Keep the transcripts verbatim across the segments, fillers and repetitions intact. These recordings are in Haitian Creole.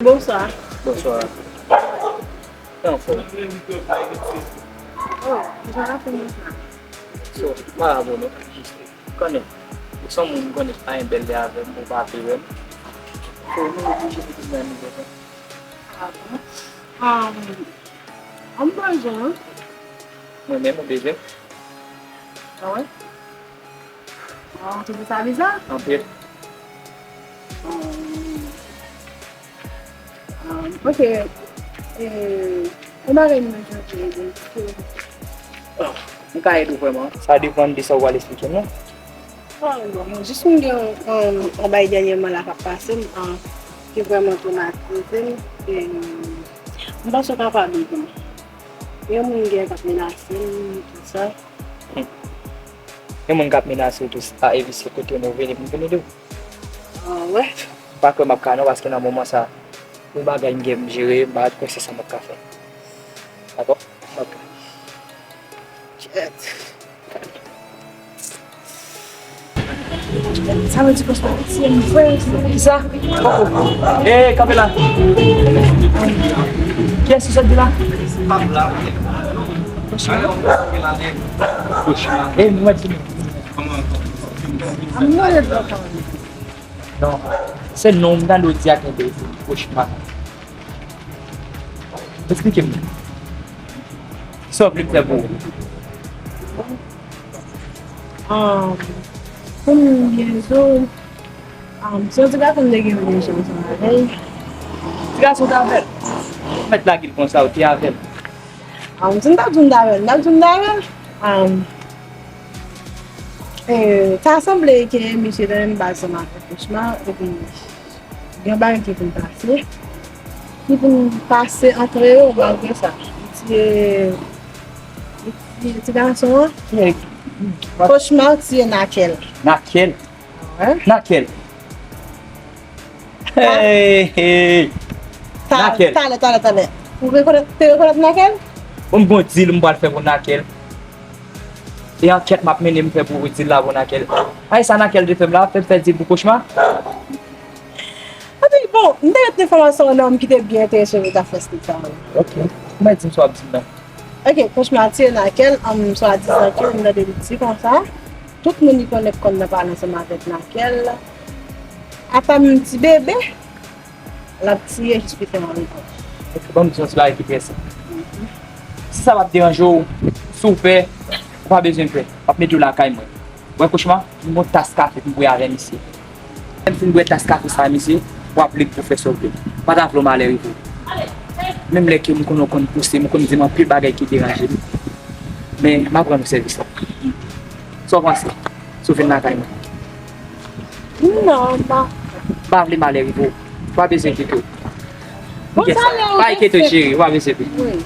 Bonswa. Bonswa. Kòman w fè? Oh, m pa ka fè m sa. So, m pa bon non. Konnen, ou se yon moun m konnen ki pa gen bèl lè avè m, ou pa vle wè m. So, nou oblije te tounen ann nivè sa. Ah bon? Um, an m pa jan. Mwen menm, ou bezwen m? Ah wè? Ah, ou twouve sa biza? Anpil. Um, Ah, ok. E, yon bagay mwen chanje, ede m. Ah, m ka ede w vrèman. Sa depann de sa w pral esplike m nan. Ah, bon, jis m gen yon, yon, yon bagay dènyèman la k ap pase m, ah, ki vrèman twomatize m. E, m panse w kapab ede m. Yon moun gen k ap menase m, tout sa. Yon moun k ap menase w tou, a, epi se kote m ou vini pou m vin ede w. Ah, wè. M pa kwè m ap ka non, paske nan moman sa, yon bagay m gen pou m jere, m pa kwè se sa m ap ka fè. Dakò? M ap ka. Shit. Sa vle di konsa, se m vre. Kisa? Oh, oh. Eh, kanpe la. Kiyès ki sot di la? Eh, mwen di. Non, se non m tande w di ak yon de kochma. Eksplike m. Sa w vle m fè pou ou? Ah, pou m byen di w, ah, se yon ti gason m te gen yon relasyon ansanm avè l. Ti gason w te avè l? Ou mèt lage l konsa, ou te avè l. Ah, m di m t ap di m t avè l, m t ap di m t avè l. Ah, e, ta sanble ke misye te menm baz ansanm avèk kochma, epi gen bagay ki vin pase. Ki vin pase antre yo, malgre sa. Li tiye, li tiye ti gason an. Ki e- Kochma tiye Nakel. Nakel? Wè. Nakel? Hey, hey. Ta-, Nakel? Talè, talè, talè. Ou rekonèt, te rekonèt Nakel? Bon, m gon dil m pral fè pou Nakel. E ankèt m ap mennen m fè pou dil la pou Nakel. Ay, sa Nakel te fè m la, fè m fè dil pou kochma. Epi, bon, m te ret enfòmasyon nan, m kite byen enterese w ta fè stil sa. Ok. Ou mèt di m sa w ap di m nan. Ok, kochma tiye Nakel, um, swadizan ke m tande li di konsa. Tout moun li konnen k konn nan pale ansanm avèk Nakel. Apa menm ti bebe. L ap tiye jis pou fè yon revanj. Ok, ban m di yon ti bagay ki trè senp. Si sa p ap deranje w, si w pè, ou pa bezwen pè. W ap mete w lakay mwen. Wè kochma, m gon tas kafe pou m bwè avè misye. Lè m fin bwè tas kafe sa a, misye, w ap lib pou fè sa w vle. M pa ta vle w malè rive w. Menm lè ke m konnen w konn pouse m, ou konn di m anpil bagay ki deranje m. Men, m ap rann ou sèvis la. Sa w panse? Si w vin lakay mwen. Non, m pa. M pa vle malè rive w. Ou pa bezwen enkyete w. Bon, talè, ou pa enkyete w, cheri, ou pa bezwen pè. Wi.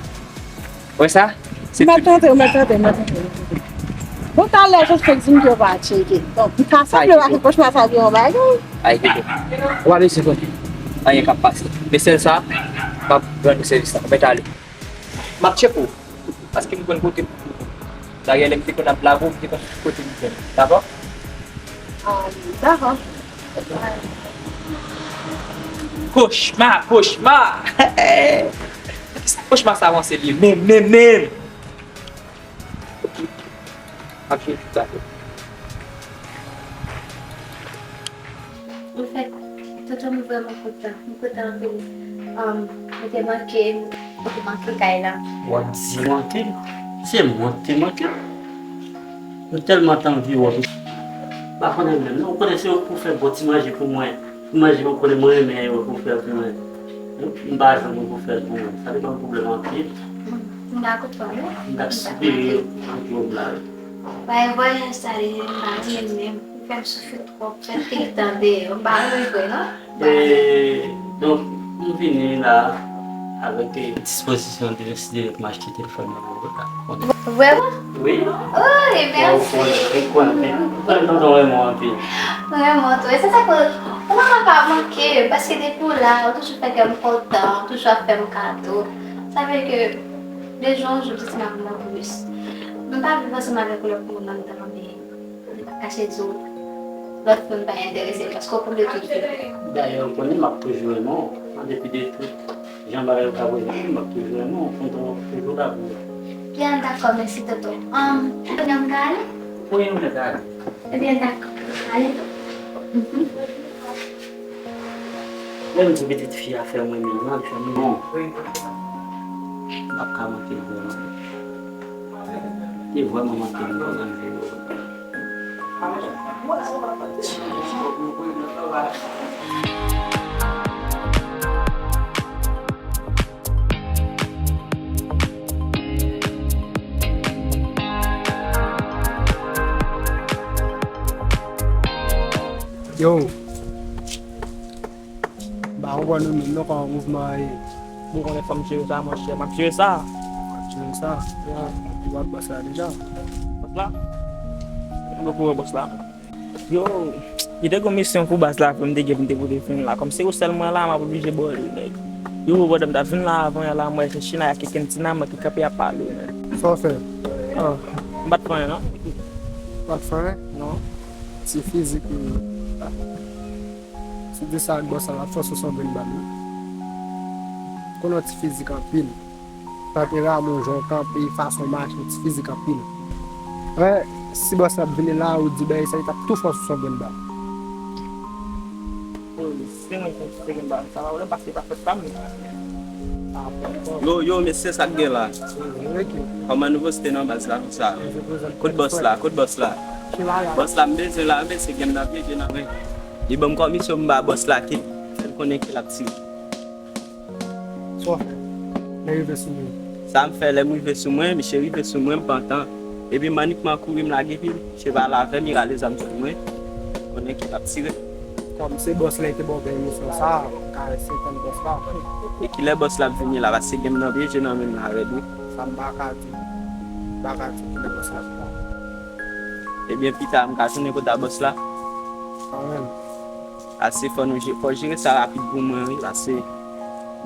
Wè sa? M mèt tante, m mèt tante, m mèt tante. Bon, talè, jòs fèk di m ke w pa tcheke. Donk, m ka sanble w ak kochma sa gen yon bagay. Pa enkyete w. Ou pa bezwen konn anyen k ap pase. Men sèl sa, m ap rann ou sèvis la. Ou mèt ale. M ap tcheke w. Paske m konn kote m. Dayè, lè m te konn ap lave w, m te konn kote m jwenn. Dakò? Ah, dakò. Kochma, kochma! Kochma sa avanse li menm, menm, menm! M ap jwe tout sa. Anfèt, tonton, m vrèman kontan. M kontan anpil. Um, m te manke, m te manke kay la. W ap di manke? Se mwen ki te manke. M tèlman t anvi wè w. M pa konnen menm non. Ou konnen se ou pou fè bon ti manje pou mwen. Ti manje ou konnen mwen renmen yo pou fè pou mwen. M pa janm pou fè l pou mwen. Sa te ban m pwoblèm anpil. M pa konprann, wi. M t ap sipeye pou jòb la, wi. Bay vwayaj sa, li, m pa renmen l menm. Li fè m soufri twòp. Fè m te tan deyò. M pa renmen vre, non. E, donk, m vini la avèk, e, dispozisyon de deside m achte telefòn nan pou ou la. Vrèman? Wi. Oh, e mèsi. Ou konnen, ou konnen, ou konnen tonton renmen w anpil. Mwen renmen w tou. E se sa k fè, ou pa ka manke, paske depi w la, ou toujou fè kè m kontan, ou toujou ap fè m kado. Sa vle ke de jou an jou, ou santi m avè w ankò plis. M pa viv ansanm avèk yon lòt moun anndan, men m p ap kache di w, lòt moun pa enterese m, paske w konn de tout vi m. Dayè, ou konnen m ap toujou renmen w. An depi de tout jan bagay yo ka voye, m ap toujou renmen w, kontan w toujou la pou mwen. Byen, dakò, mèsi, Toto. Ann, kounye a m ka ale? Wi, ou mèt ale. Ebyen, dakò. Ale tou. Mhm. Lè m di pitit fi a fè mwen menm nan, li fè mwen bon. M p ap ka manke l vrèman. Li vrèman manke m, m kontan l vin. Yo, m pa konprann nou menm non, kòman mouvman an ye? Bon, konnen fò m jere sa, monchè, m ap jere sa. W ap jere sa? Ya, ou wè bòs la deja? Bòs la? Mwen pou wè bòs la. Yo, li te gon misyon pou baz la pou m te gen pou m te pote vin la. Kòm se ou sèl mwen la, m ap oblije ba w li, nèg. Yo, brother, m t ap vin la avan yè la, m wè se China ak Kentina, mwen ki kanpe ap pale, nèg. Sa w fè? Oh, m pa t fè anyen, non. Ou pa t fè anyen? Non. Ti fizik, wi. Si di sa ak bòs la, l ap fòse w sou yon grenn bal, wi. Konnen w ti fizik anpil. Kanpe Ramon, jan w kanpe, fason w mache, ti fizik anpil. Wè, si bòs la ap vini la, ou di bagay sa, li t ap tou fè w sou yon grenn bal. Oh, se mwen ki sou yon grenn bal. Sa va, ou lè pase pa fèt pa m. Yo, yo, mesye, sa k gen la? Kòman nou poste nan baz la konsa? Kote bòs la, kote bòs la? Bòs la, m bezwen la, mesye, gen m nan pyeje nan men. Li ban m kòmisyon, m ba bòs la ki, fè l konnen ki l ap tire. Sa w fè? Lè rive sou mwen. Sa m fè, lè m rive sou mwen, misye rive sou mwen, m pantan. Epi m annikman kouri, m lage pye, misye pale avè m, li rale zam sou mwen. Konnen ki l ap tire. Kòm se bòs la ki te ba w pèmisyon sa, m ka resi tann bòs la. E kilè bòs la ap vini la? Paske gen m nan pyeje nan men m la rèd, wi. Sa m pa ka di. M pa ka di kilè bòs la ap vini. Ebyen, pita, m ka tounen kote a bòs la? Kanmenm. Ase fò nou je-, fò jere sa rapid pou mwen, wi, pase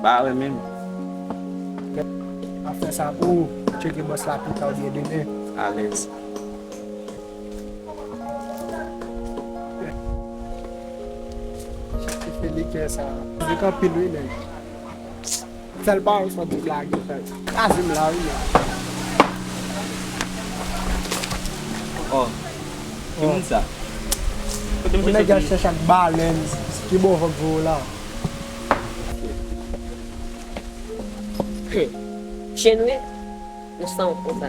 ba wè menm. Ap fè sa pou ou, tcheke bòs la pita oubyen demen. Alèz. Chèche fè likè sa. Zik anpil, wi, nèg. Sèl pawòl sa w te lage, frè. Kraze m la, wi, men. Oh. Ki moun sa? Kote misye soti? Nèg al chèche ak balèn, ki bò vant voye w la? Chen wi, nou san w konsa.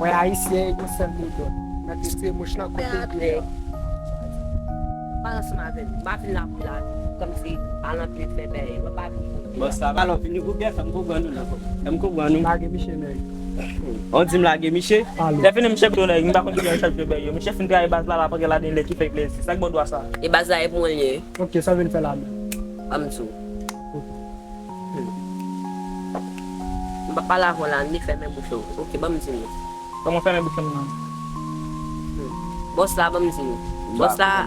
Wè ayisyen, yon sèl mo dòd. Mèt retire mouch lan kote l ye a. Pa ansanm avè m. M pa vin la pou la, kòmsi al anpil fè bèy. Mwen pa vin pou bèy. Bòs la, alò, vini pou bèy, fè m konprann ou nan. Fè m konprann ou. Lage misye, nèg. On di m lage misye? Lè fini, misye pito, nèg, m pa konn ki jan l chache bèy yo. Misye fin trayi baz la, l ap antre ladan l lè ki fè l plezi. Sa k ba w dwa sa? E baz la, e pou mwen l ye. Ok, sa w vin fè la menm? Ban m di w. M p ap pale avè w la, ni fèmen bouch ou. Ok, ban m di nou. Kòman fèmen bouch mwen nan? Hmm. Bòs la, ban m di nou. Bòs la.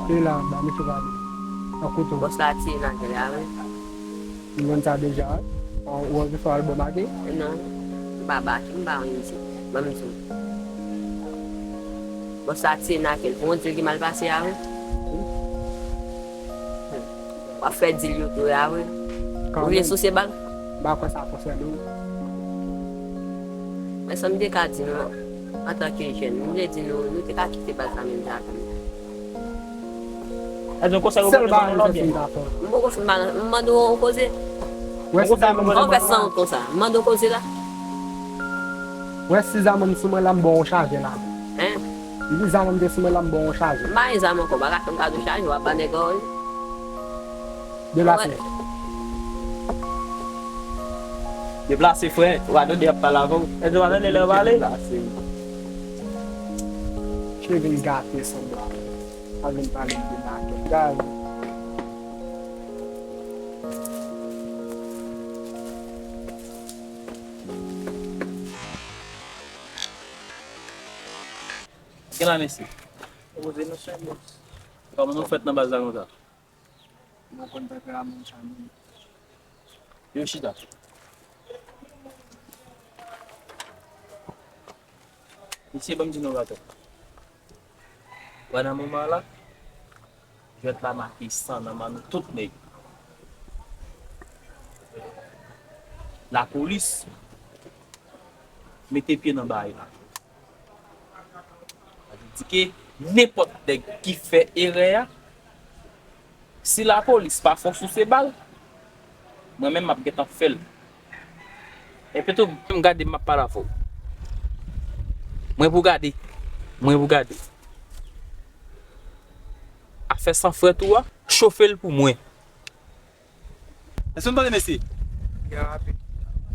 Li la, ba misye pale. Nan kote w. Bòs la tiye nan gè la, wi. M konn sa deja, wi. Ou anvi fè w al bò make? Non. M pa bake, m pa anyen di. Ban m di nou. Bòs la tiye nan gè l. Pou yon dil ki mal pase a, wi. W ap fè dil yo tou a vre. Ou vle souse bal? M pa kwè sa konsène w. Men sa m te ka di nou, antanke jèn, m vle di nou, nou te ka kite baz la menm jan avè m. Sa di yon konsèy ou pote pou nou, non, byen. M poko fin mal, m mande w yon koze. Wè si sa menm. Ou fè sanwont konsa. M mande w koze la. Wè si zam sou mwen la, m ba w yon chaje la. Hein? M di zam te sou mwen la, m ba w yon chaje. M pa gen zam ankò, w pa ka fè m kado chaje, w ap ba nèg la, wi. Deplase. Deplase, frè. W a tande y ap pale avè w. Èske w pa tande lè yo pale? Deplase. Cheve l gate sanble. Pa vin pale m de makèt. Gade. Gen la, mesye. Poze nou sou bòs. Kòman nou fèt nan baz la konsa? Mwen konn tanperaman sa menm. Yo chita. Mesye, ban m di nou yon bagay. Wè nan moman la, jwèt la make san nan men nou tout nèg. lapolis mete pye nan bagay la. Sa vle di ke nenpòt nèg ki fè erè a, si lapolis pa fè w souse bal, mwen menm m ap gentan fè l. Epi tou, m gade m ap pale avè w. Mwen pou gade. Mwen pou gade. Afè san frèt ou a, chofe l pou mwen. Èske nou tande, mesye?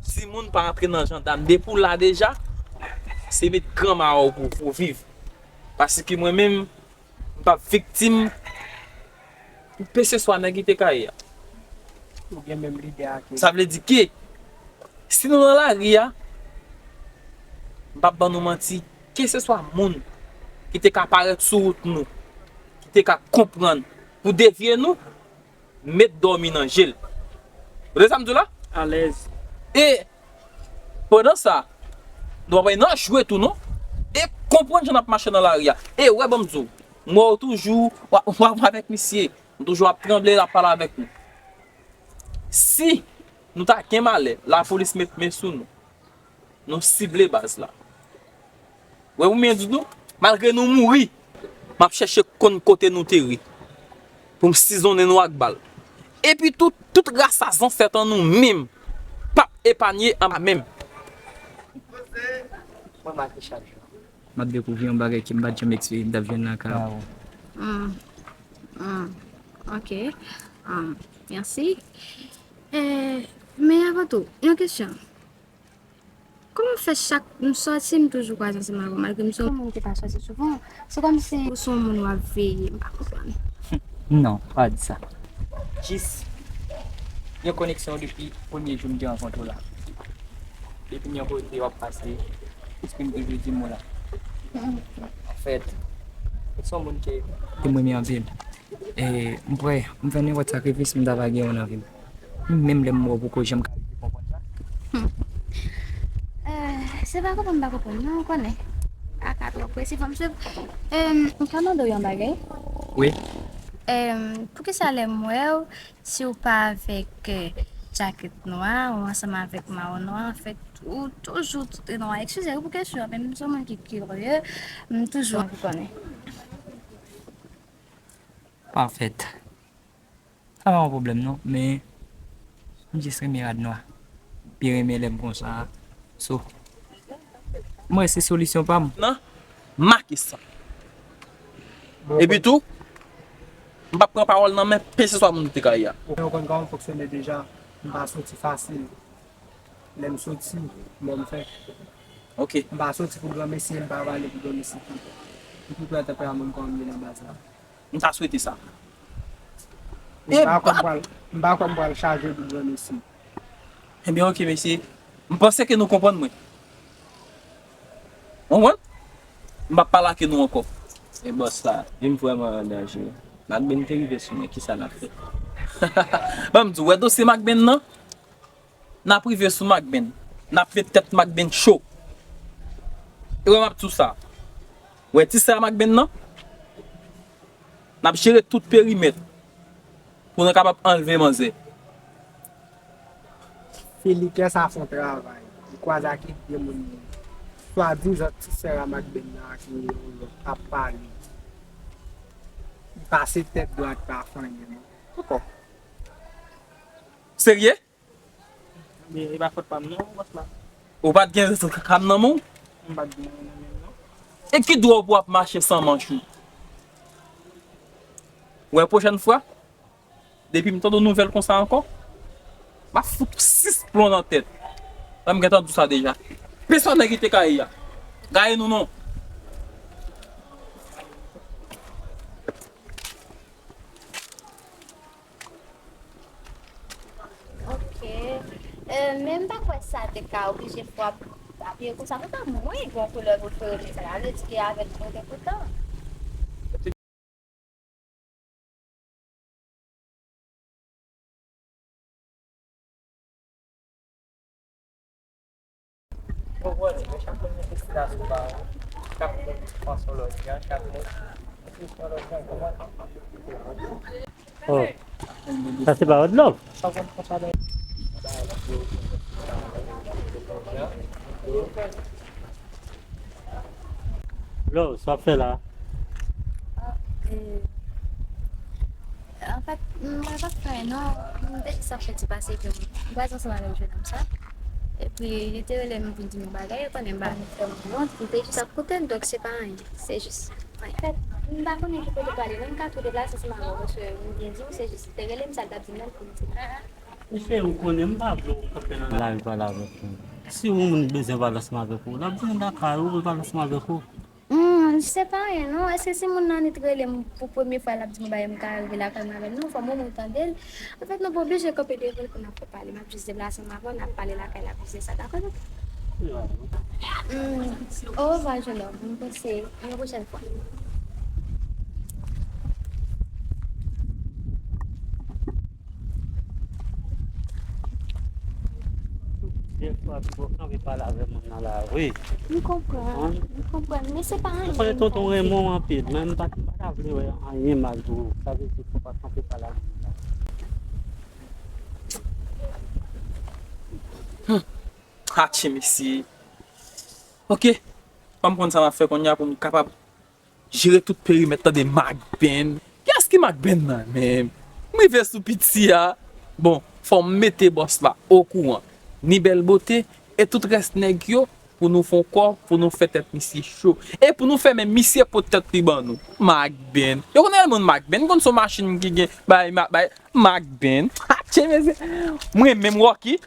Si moun pa antre nan jandam, depi w la deja, se met granma w pou, pou viv. Paske mwen menm, m p ap viktim pou keseswa nèg ki te ka ye a. Ou gen menm lide ak yo. Sa vle di ke, si nou nan lari a, m p ap ban nou manti, keseswa moun ki te ka parèt sou wout nou, ki te ka konprann pou devye nou, met dòmi nan je l. Ou tande sa m di w la? Alèz. E pandan sa, nou pa nan jwe tou non. E konprann jan n ap mache nan lari a. E wè, ban m di w, m wè w toujou, w ap, w ap avèk misye. M toujou ap tranble, l ap pale avèk nou. Si nou ta gen malè, lapolis met men sou nou. Nou sible baz la. Wè pou m di nou, malgre nou mouri, m ap chèche konn kote nou te ye pou m sizonnen nou ak bal. Epi tou, tout ras a zansèt an nou menm p ap epanye anba men m. Mwen make chak jou. M ap dekouvri yon bagay ke m pa t janm eksperimante, m t ap jwenn nan kay. Bravo. Hmm. Hmm. Ok. Hmm. Mèsi. Eh, men avan tou, yon kesyon. Kòman fè chak m sòti, m toujou kwaze ansanm avè w, malgre m se yon moun ki pa sòti souvan? Se kòmsi ou se yon moun w ap veye, m pa konprann. Non, pa di sa. Jis gen koneksyon depi premye jou m te rankontre w la. Depi m yon kote w ap pase, espri m toujou di m ou la. Anfèt, ou se yon moun ke. Te m renmen anpil. E, m prè, m fè nenpòt sakrifis m ta va gen yo nan vi m. Menm lè m wè w poko janm ka rive konprann sa. Eh, se pa konprann m pa konprann, non, ou konnen. Kaka twò prese, fò m swiv. Em, m ka mande w yon bagay? Wi. Em, poukisa lè m wè w, si w pa avèk, eh, djakèt nwa, ou ansanm avèk mawon nwa, anfèt, ou toujou tout nwa? Eskize wi pou kesyon an, men m se yon moun ki kirye, m toujou anvi konnen. Pafèt. Sa pa yon pwoblèm non, men m jis renmen rad nwa. Byen renmen lè m konsa. So, m wè se solisyon pa m. Non, make sa. Epi tou, m p ap pran pawòl nan men keseswa moun ki te ka ye a. Ou konn kòman m fonksyone deja, m pa soti fasil. Lè m soti, mò m fè. Ok. M pa soti pou granmesi, m pa pale pou granmesi tou. M pi pran tanperaman m kòman m ye nan baz la. M ta swete sa. M pa kwè m pral, m pa kwè m pral chaje pou granmesi. Ebyen, ok, mesye. M panse ke nou konprann mwen. Ou konprann? M p ap pale ak nou ankò. E bòs la, vin vrèman an danje. Macbenn te rive sou mwen, kisa n ap fè? Ban m di w, wè dosye Macbenn nan? N ap rive sou Macbenn. N ap met tèt Macbenn cho. E wè m ap di w sa. Wè ti sè a Macbenn nan? N ap jere tout perimèt pou nou kapab anlve manzè. Felike sa fè yon travay. Li kwaze ak de moun. Swadizan ti sè a Macbenn nan ak yon lòt ap pale. Li pase tèt dwat pa fè anyen non. Ankò. Serye? Men e pa fòt pa m non, bòs la. Ou pa t gen zam nan men w? M pa t gen nan men m non. E ki dwa w pou w ap mache san manch ou? Wè, pwochèn fwa, depi m tande yon nouvèl konsa ankò, m ap fout ou sis plon nan tèt. Mwen m gentan di w sa deja. Pèsòn nèg ki te ka ye a. Gaye nou non. Ok. Eh, men m pa kwè sa te ka oblije fè w ap abiye konsa. Poutan mwen gen yon koulè preferans la. Sa vle di ke avèk mwen te kontan. Bon, bon, men chak moun gen destinasyon pa yo. Chak moun panse yon lòt jan, chak moun panse yon lòt jan, kòman? Oh, sa se pa One Love? Sa konn konsa dan. Lo, sa w ap fè la? Ah, eh, anfèt, mwen pa fè anyen non. Mwen te jis ap fè ti pase ke mwen pral ansanm avèk jèn òm sa. Epi, li te rele m pou di m yon bagay, ou konnen m pa renmen fè moun wont, m te jis ap koute l, donk se pa anyen. Se jis, anfèt, m pa konnen ki kote prale non, m ka tou deplase ansanm avè w, paske m byen di w, se jis, li te rele m, sa l t ap di m nan, l pou m di l. Mesye, ou konnen m pa vle w kanpe nan lari pale avèk moun. Si yon moun bezwen pale ansanm avèk ou, l ap vin lakay ou pou l pale ansanm avèk ou. Hmm, se pa anyen non. Èske si moun nan annik rele m pou premye fwa, l ap di m bagay, m ka rive lakay mwen avè l? Non, fò m omwen tande l. Anfèt, nou pa oblije kanpe devan l pou n ap fè pale. M ap jis deplase m avè w, n ap pale lakay la, pi se sa, dakò, non? Hmm, orevwa, jèn òm. M panse yon pwochèn fwa. Plizyè fwa pi bon kanpe pale avè moun nan lari. M konprann, m konprann, men se pa anyen. Mwen konnen tonton renmen w anpil, men m pa, m pa ta vle wè anyen mal pou ou. Sa vle di fò w pa kanpe pale ak moun nan. Atchè, mesye. Ok. Fò m konn sa m ap fè kounye a pou m kapab jere tout perimèt, tande, Mak Ben. Kiyès ki Mak Ben nan menm? M rive sou piti a. Bon, fò m mete bòs la okouran. Ni Bèl Bote e tout rès nèg yo pou nou fè yon kò, pou nou fè tèt misye cho. E pou nou fè menm misye pot tèt li ban nou. Mak Ben. Yo konnen moun Mak Ben, konn se yon machin ki gen bay, ma-, bay Mak Ben. Atchè, mesye. Mwen menm Rocky.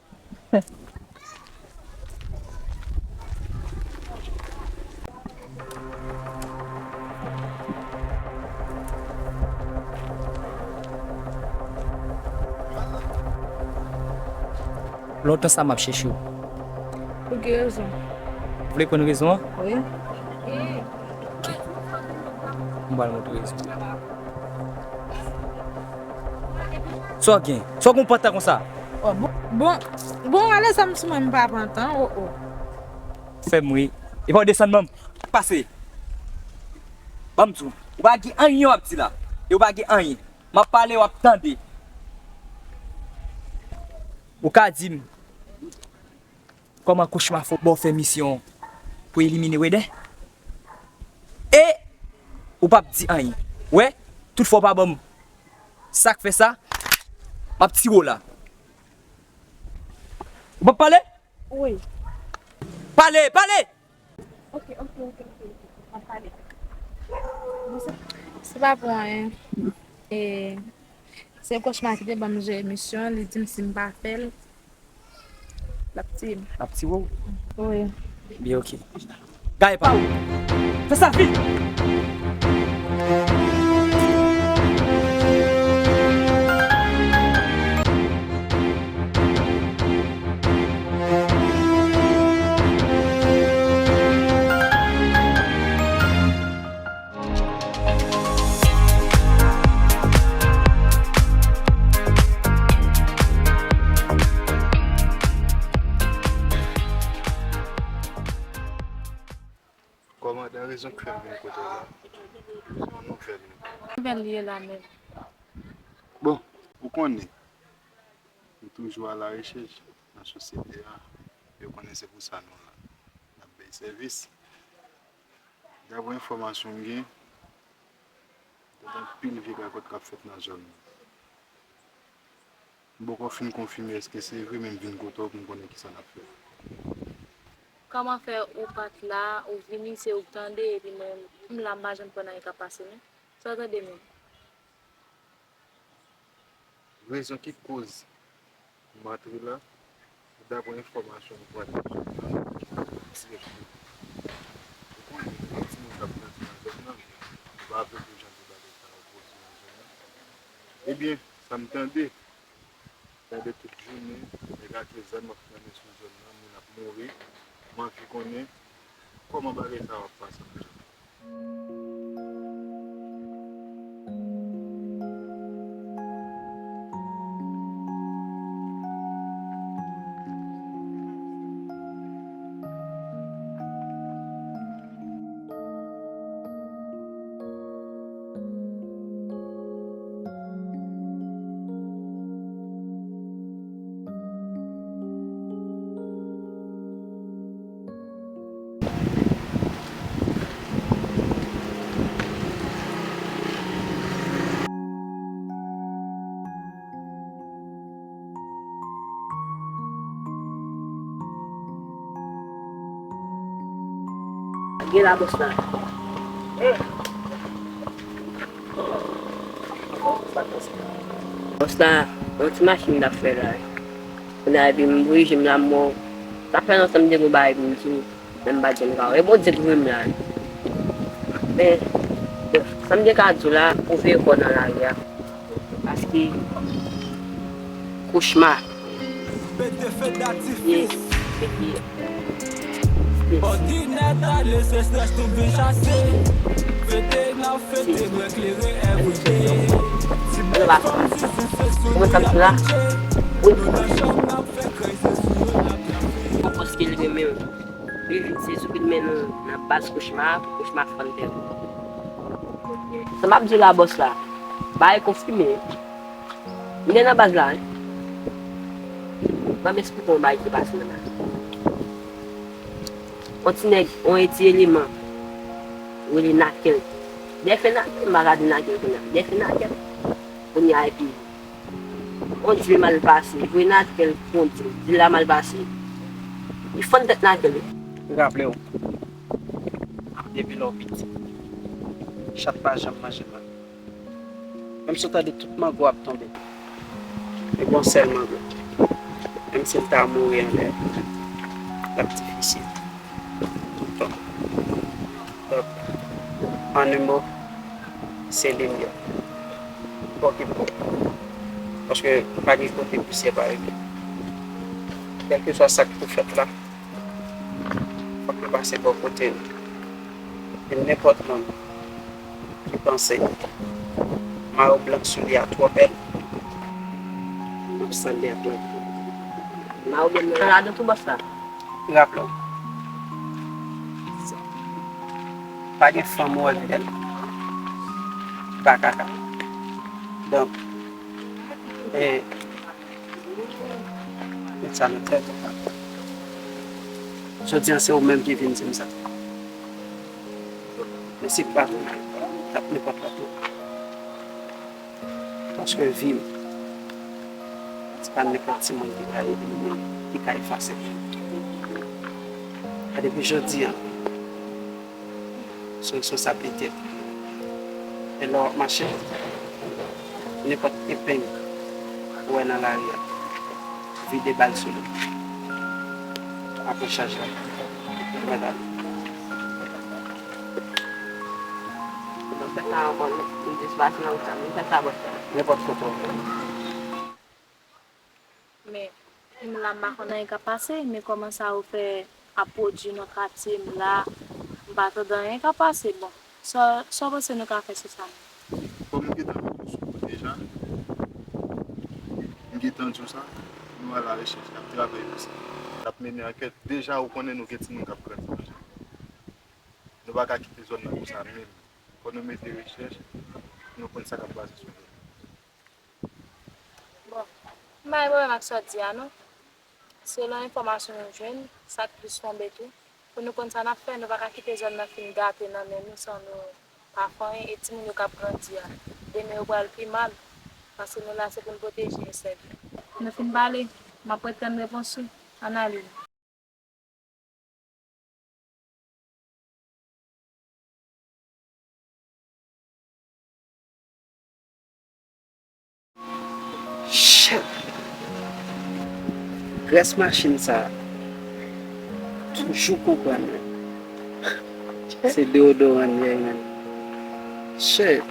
Lontan sa m ap chèche w. Pou ki rezon? Ou vle konn rezon an? Wi. M pral montre w rezon. Sa w gen? Sa w gen w pantan konsa? Oh, bon, bon, bon, ale sa m sou mwen, m pa pantan, oh, oh. Fè m ri. E pa w desann, manm. Pase. Ban m di w. Ou pa gen anyen w ap di la. E ou pa gen anyen. M ap pale, w ap tande. Ou ka di m kòman Kochma fè ba w fè misyon pou elimine Weder? E ou p ap di anyen. Ou wè, tout fwa w pa ban m sa k fè sa, m ap tire w la. Ou p ap pale? Wi. Pale, pale! Ok, ok, ok, ok, ok. M ap pale. Bon, se, se pa pou anyen. E, se Kochma ki te ban m jere misyon an, li di m si m pa fè l, l ap tiye m. L ap tiye w? Wi. Byen, ok. Gaye pa ou. Fè sa vit! Kòmandan, rezon k fè m vin kote w la, se yon nouvèl. Nouvèl li ye la menm. Bon, ou konnen, nou toujou alarechèch nan sosyete a. Yo konnen se pou sa nou la. N ap bay sèvis. Daprè enfòmasyon m gen, gen anpil vye kakòt k ap fèt nan zòn nan. M poko fin konfime èske se vre, men m vin kote w pou m konnen kisa n ap fè. Kòman fè ou pa t la, ou vini, se ou k tande, epi mwen, m la, m pa janm konn anyen k ap pase, non. Sa w tande menm? Rezon ki koz m antre la, se daprè enfòmasyon m pran nan zòn nan, dirèkteman. Ou konnen, gen timoun k ap grandi nan zòn nan, nou pa vle pou jan de bagay sa yo pwodui nan zòn nan. Ebyen, sa m tande, tande tout jounen, nèg ak zam ap flannen sou zòn nan, moun ap mouri, m anvi konnen kòman bagay sa yo ap pase nan zòn nan. Gen la, bòs la. Bòs la, yon ti machin m t ap fè la. Kounye a epi m voye je m la, m wè w. Sa fè lontan m te gen yon bagay pou m di w, men m pa t janm ka wè. E Bondye ki voye m la. Men, bon, sa m te ka di w la, ou veye kò w nan lari a. Paske, kochma. Yes, epi, yes. Òdinè tale se strès nou vin chase. Fete n ap fete, bwè klere everyday. Ti bèl fanm sou sou se sou nou y ap mache. Nan chanm n ap fè crazy sou yo n ap trape. Bon, paske l renmen w. Li vin se sou vin men nou nan baz kochma, pou kochma fann tèt. Sa m ap di w la, bòs la, bagay konfime. M te nan baz la, wi. Ban m esplike w yon bagay ki pase nan baz la. Yon ti nèg, yon ti eleman, rele Nakel. Dèfè Nakel, m pa ka di Nakel kounye a. Dèfè Nakel. Kounye a, epi, yon dil mal pase. Voye Nakel pou yon dil. Dil la mal pase. Li fann tèt Nakel, wi. Raple w, depi lè w piti, chat pa janm manje mango. Menm si w tande tout mango ap tonbe, men gon sèl mango. Menm si l ta mouri anlè, l ap difisil. Tout tan. Donk, an un mot, se li m ye. Fòk li bon. Paske pa gen kote pousyè pa rete. Kèlkeswa sa k pou fèt la, fòk nou pase bò kote l. E nenpòt moun ki panse mayo blan sou li a twò bèl, m ap sal li ak lanmou. Mayo blan nan ladan tou, bòs la. Raple w, pa gen fanm ou wè k bèl ki pa kaka. Donk, e, Met sa nan tèt ou. Jodi a, se ou menm ki vin di m sa. Men si pa tou, t ap nenpòt lòt moun. Paske vi m, se pa nenpòt timoun ki ka elimine, ki ka efase. A depi jodi a, sou responsablite l. E lè w ap mache, nenpòt epeng ou wè nan lari a, vide ba l sou li. Apre chaj la, mwen la. Donk, fè sa ankò, nou, nou jis pase nan wout la, nou fè sa bòs la. Nenpòt kote w vle. Men, m la, m pa konn anyen k ap pase, men kòman sa yo fè ap pwodui nan katye m la, m pa tande anyen k ap pase. Bon, sa, sa w panse nou ka fè sou sa menm? Kòm m gentan di w sou deja, m gentan di w sa, nou alarechèch, n ap travay pou sa. N ap mennen ankèt. Deja, ou konnen nou gen timoun k ap grandi. Nou pa ka kite zòn nan konsa menm. Fò nou mete rechèch, nou konn sa k ap pase sou teren. Bon, m pa gen pwoblèm ak sa w di a non. Selon enfòmasyon nou jwenn, sa k plis tonbe tou. Pou nou konn sa n ap fè, nou pa ka kite zòn nan fin gate nan men nou san nou pa fè anyen. E timoun yo k ap grandi a, demen yo pral pi mal. Paske nou la se pou n pwoteje yo sèlman. Nou fin pale, m ap ret tann repons ou. Ann ale. Shit! Grès machin sa a toujou konprann mwen. Se deodoran l ye, man. Shit!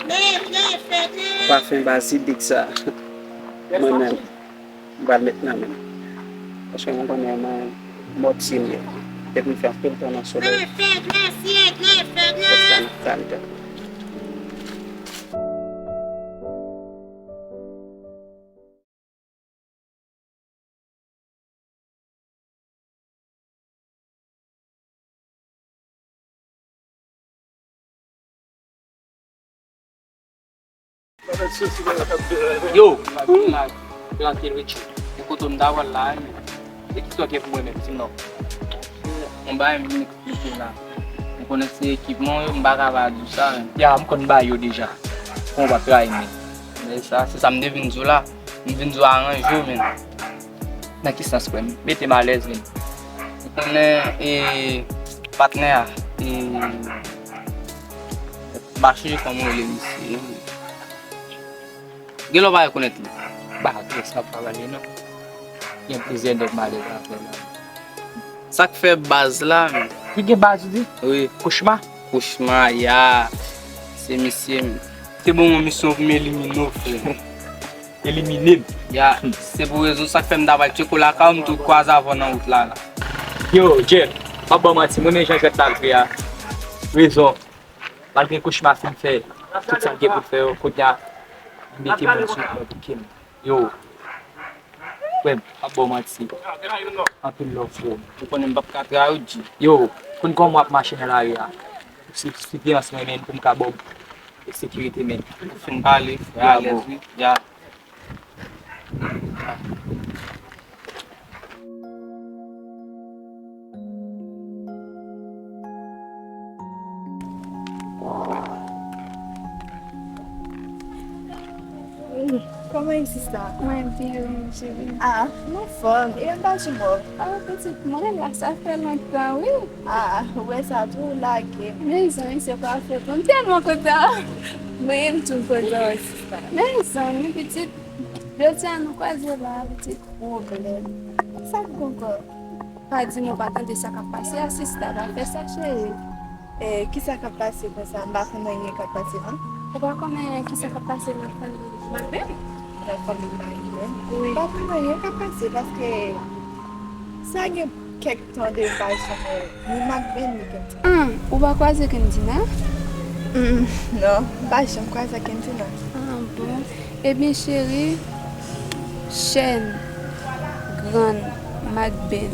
Pafen bazilik sa a. Mwen menm. M pral met nan men l. Paske mwen konnen mwen mòtye m ye. Depi m fè anpil tan nan solèy. Fè gras, fè gras, fè gras. Fè gras. Yo! Trankil, Richie. Ou kote m ta pral la, men. E ki sa w gen pou mwen menm, di m non. Yon bagay m vin eksplike la. M konnen se ekipman yo, m pa ka pa di w sa, men. Ya, m konn bagay yo deja. Fò w pa trayi m. Men sa, se sa m te vin di w la. M vin di w aranje w, men. Nan ki sans, frè m? Mete m alèz, men. Ou konnen, e, patnè a, E, m pa chanje kòman w rele misye. Gen lè w pa rekonèt li. Ba, tou sa pa pale non. Gen plizyè nèg malere avè l la. Sa k fè baz la, men. Ki gen baz, ou di? Wi. Kochma? Kochma, ya. Se misye, men. Se bon, mwen misyon pou m elimine w, frè. Elimine m. Ya, se pou rezon sa k fè m ta pral tcheke w lakay ou, m tou kwaze avè w nan wout la, la. Yo, Jeff, m ap ba w manti, m renmen jan jwèt la vre a. Rezon. Malgre kochma fin fè tout sa l gen pou l fè yo, kounye a, li mete moun sou bouke m. Yo, frè m, m ap ba w manti. Anpil love, frè m. Ou konnen m p ap ka trayi w, G. Yo, konn kòman w ap mache nan lari a. Siveyans mwen, men, pou m ka ba w sekirite, men. Ou fin pale, frè, alèz, wi. Ya. Kòman ye, sista? Mwen byen, wi, cheri. Ah, m anfòm. E m pa janm wè w. Ah, pitit, mwen la, sa fè lontan, wi. Ah, ou wè sa tou, ou lage m. Men zanmi, se pa fòt mwen. M tèlman kontan. Mwen menm tou m kontan wè w, sista. Men zanmi, pitit, jodi a nou kwaze la, pitit. Pwoblèm. Sa k gen ankò? Pa di m ou pa tande sa k ap pase a, sista, pa fè sa, cheri. Eh, kisa k ap pase konsa? M pa konn anyen k ap pase, non. Ou pa konn anyen kisa k ap pase nan fanmi Magben? Nan fanmi Magben? Wi. M pa konn anyen k ap pase, paske sa gen kèk tan de m pa janm wè ni Magben ni Kendina. Ah, ou pa kwaze Kendina? Mm, non, m pa janm kwaze ak Kendina. Ah, bon. Ebyen, cheri, chèn grann Magben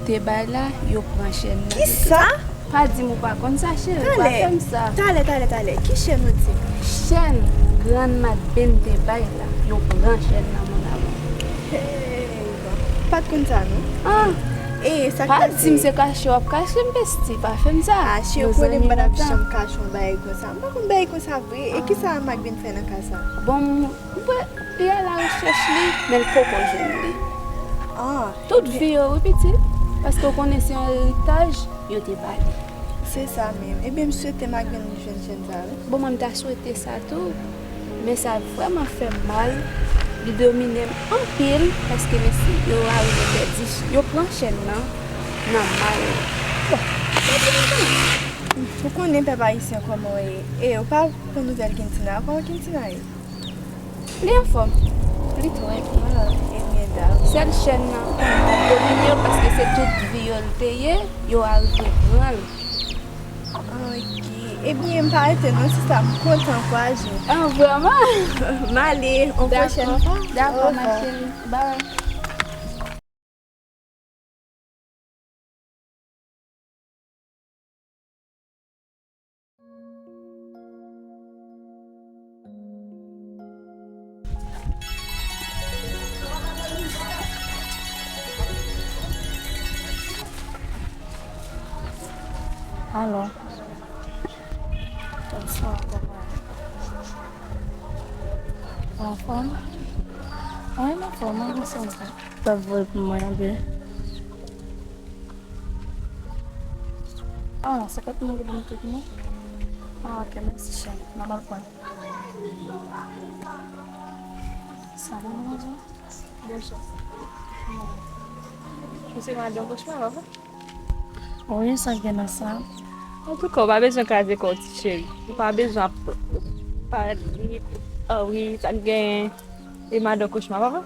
te bay la, yo pran chèn nan. Kisa? Pa di m ou pa konn sa, cheri, pa fè m sa. Talè, talè, talè, talè. Ki chèn ou di? Chèn grann Magben te bay la, yo pran chèn nan, mon amour. Hey, bon. M pa t konn sa, non. Ah. E sa k pase? Pa di m se kache w ap kache m, besti, pa fè m sa. Ah, cheri, ou konnen m pa t ap janm kache yon bagay konsa. M pa konn bagay konsa vre. E kisa Magben fè nan ka sa? Bon, m, m kwè li al a rechèch li, men l poko jwenn li. Ah, tout vi yo, wi, pitit. Paske w konnen se yon eritaj yo te ba li. Se sa menm. Ebyen, m swete Magben jwenn chèn sa, wi. Bon, mwen, m ta swete sa tou. Men sa vrèman fè m mal. Li domine m anpil, paske mesye yo arive pèdi, yo pran chèn nan, nan may. Bon, pa gen anyen. Ou konnen pèp ayisyen kòman w ye. E, ou pa pran nouvèl Kendina, kòman Kendina ye? Li anfòm. Li trè byen. Ah, ebyen, dakò. Sèl chèn nan, konnen t ap domine yo, paske se tout vi yo l te ye, yo arive pran l. Ok. Ebyen, m pa rete non, sista, m kontan kwaze w. Ah, vrèman? M ale, yon pwochèn fwa. Dakò, ma cheri. Bye. Alo. Bonswa, kòman w ye? Ou anfòm? Wi, m anfòm, mwen konsa. Sa voye pou mwen, byen. Ah, senkant mil pou mwen tout, non? Ah, ok, mèsi, cheri. M ap al pran. Sa bon, madanm? Bonswa. Ou se madan Kochma, pa vre? Wi, sa gen nan sa? Antouka, ou pa bezwen kraze kò w, ti cheri. Ou pa bezwen ap pale, ah wi, sa k genyen? E madan Kochma, pa vre?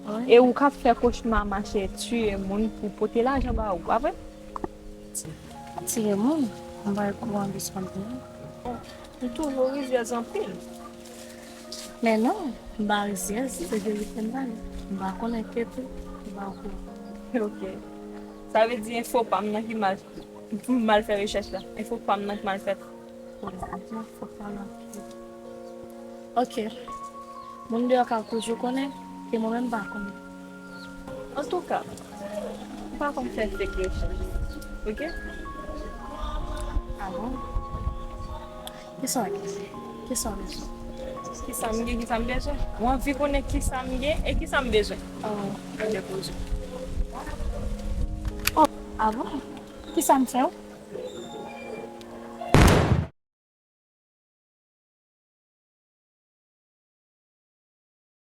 Wi. E ou k ap fè Kochma mache tiye moun pou pote lajan ba ou, pa vre? Tiye moun? M pa okouran de sa, non. Ou toujou rizyèz anpil. Men non, m pa rizyèz, se verite m pale. M pa konnen ke tou, m pa okouran. Ok. Sa vle di enfo pa m nan ki mal, pou m al fè rechèch la. Enfo pa m nan ki mal fèt. Enfo pa m nan ki. Ok. Moun deyò ka toujou konnen, ke mwen menm m pa konnen. Antouka, m pa konn fè fake rechèch, ok? Ah bon? Kisa w gen? Kisa w bezwen? Kisa m gen, kisa m bezwen? Ou anvi konnen kisa m gen e kisa m bezwen? Oh. Gade poze. Oh, ah bon? Kisa m fè w?